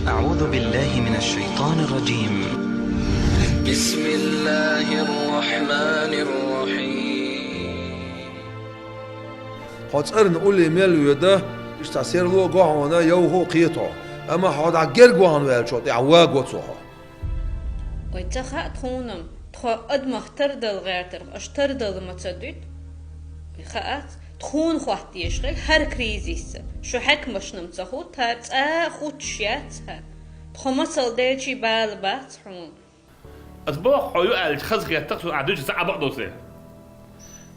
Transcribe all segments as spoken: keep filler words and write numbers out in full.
أعوذ بالله من الشيطان الرجيم. بسم الله الرحمن الرحيم. Хьо цӀарна улле мел воьду, иштта серло а го хьуна, йовхо а кхета хьо. Амма хьо дӀа герга вахана ваьлча тӀехь ваго цо хьо. Вай ца хаьа тхуна-м, тхо адамах тардала гӀертарх, аша тардала ма ца дуьту? Вай хаац, тхуна хӀотта дезаш хила хӀара кризис а. Шу хьаькамашна-м ца хӀутту, цкъа а хӀуттуш яц хӀара. Тхо мацалла делчий бала бац хьуна. Ас боху, хьо ю аьлча, хазахетта-кх суна, ахь дуьйцург цхьа а бакъ доцу дела.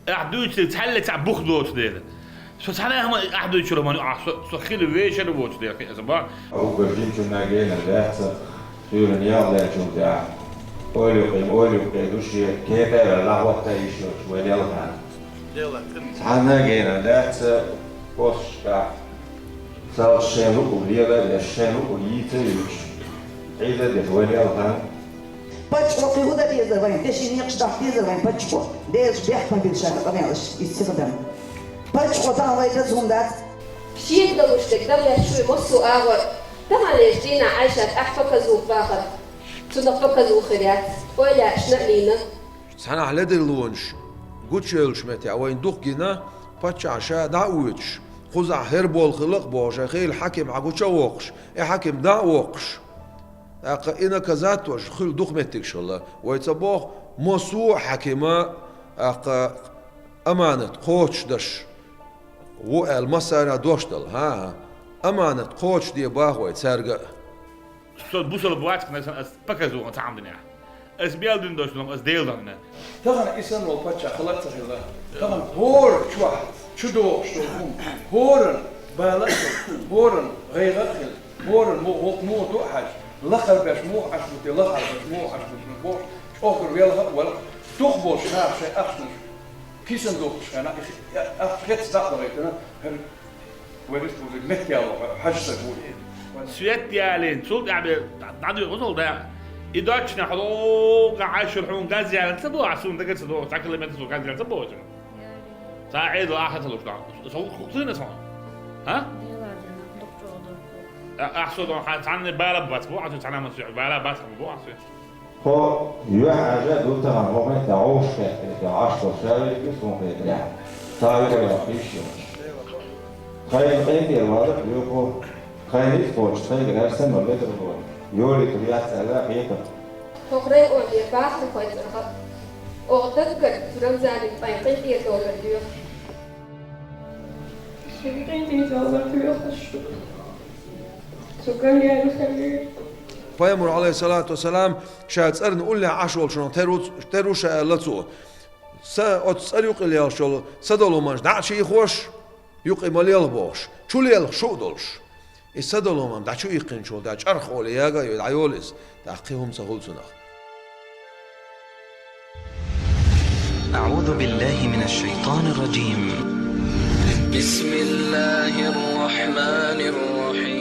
Ахь дуьйцург цхьаьлла цхьа бух доцу дела. Со цхьа нахана ахь дуьйцург ма ю ахь, со, со хила вешан а воцу дела, кхин аса боху. Уггар жимачунна генара дац, суьйранна ял даьллачул тӀаьхьа. Ойла юкъе, ойла юкъе ду шен, кепара лахӀотта йиш йоцуш вай лелхана. Цхьанна а генара дац, посташкахь. Царна шайн луъург лела а еш, шайн луъург йийца а йуьйцуш, Ӏийла а деш вай лелхана. Паччахьо кхин хӀун дан дезара вайн, деши некъаш дӀахьа дезара вайн паччахьо, Делаца бехк ма бина ша къамелаш, иза сиха дан. Паччахьо тахана вай даза хӀума дац. Шега далуш дерг дан лаьтташ вуй массо а агӀор, таханлерчу дийнахь Ӏайшат ахь показуха бахарх, цунах показуха хир яц, ойла яьлча а лийна. Цхьанхьа ледарлонаш гучуевллачу меттехь вайна дукха гина, паччахь ша дӀа а воьдуш, кхузахь хӀара болх хилла-кх бохуш, хӀара хьаким хьагуча а воккхуш, и хьаким дӀа а воккхуш. ТӀаккха и наказать долуш хуьлу дукха меттигаш хилла. Вай ца боху, массо а хьакима, тӀаккха, аманат кхочушдеш ву аьлла массара а дош дала. ХӀан-хӀа, аманат кхочушде боху вай цаьрга а. Со бусалба вац-кх, сан ас показуха цхьа хӀума динехь. Ас мел дина долуш долу ас Делан дина. Тахана и санна волу паччахь хила а ца хилла. Тахана хӀора чохь чу догӀуш долу хӀума, хӀоран бала а хила, хӀоран гӀайгӀа а хила, хӀоран мо-, гӀуллакх муха ду а хьаьжна, лахара беш муха Ӏаш бу те, лахара беш муха Ӏаш бу те бохуш, чӀогӀа велха а велха, дукхахболчу наха шайн ахчанаш кисана духкуш хенахь, и ахча хеца дӀа а дахийтина, хӀара Вай республика меттаяло хьажа ца гуй. Свет ялийна, цул тӀаьхьа бен дӀадоьгӀу зал дакъа. И доцчунехь хьо лугӀа Ӏаш йолу хьуна газ ялийна ца боху, ахь суна дагар ца доху, цхьа километр суна газ ялийна ца боху. Цхьа Ӏедал ахьа ца луш доху. Со хӀу-, хӀу-, хӀу-, хӀу-, хӀа? Ахь со доху, хьан цхьанна бала бац боху, ахь со цхьана ма соьхьа, бала бац хьан боху, ахь со. Тхо юьхьӀаьржа а ду тахана хӀокху меттехь Ӏовшах кхетта, Ӏаш долу шаверг иза хӀун хетарехь, цхьа а юкъа йоккхуш йолуш. Тхайна къинтӀера вала а доьху, тхайна ницкъ кхочуш тхайгара сан ма бедар боху, йолийтур яц аьлла а хетара. ХӀокху районера бахархой цӀарах а, оха даггара цу Рамзанан тхайна къинтӀера долар доьху. Шуна къинтӀера долар доьху шу. Цу галеран хилира. Пайхамар, Ӏалайхиссалату вассалам, ша цӀарна уллехь Ӏаш волчунах тера ву, тера ву ша аьлла цо. Са оцу цӀара юкъа лелаш йолу садалу манаш дӀа а чийхош, юкъа ма лелха бохуш, чу лелха шу а долуш. И садалу ман дӀа чу иккхинчул тӀаьхьа чӀарх олу яга а йой, дӀайолу иза, тӀаккха кхин хӀума ца хуьлу цунах. أعوذ بالله من الشيطان الرجيم. بسم الله الرحمن الرحيم.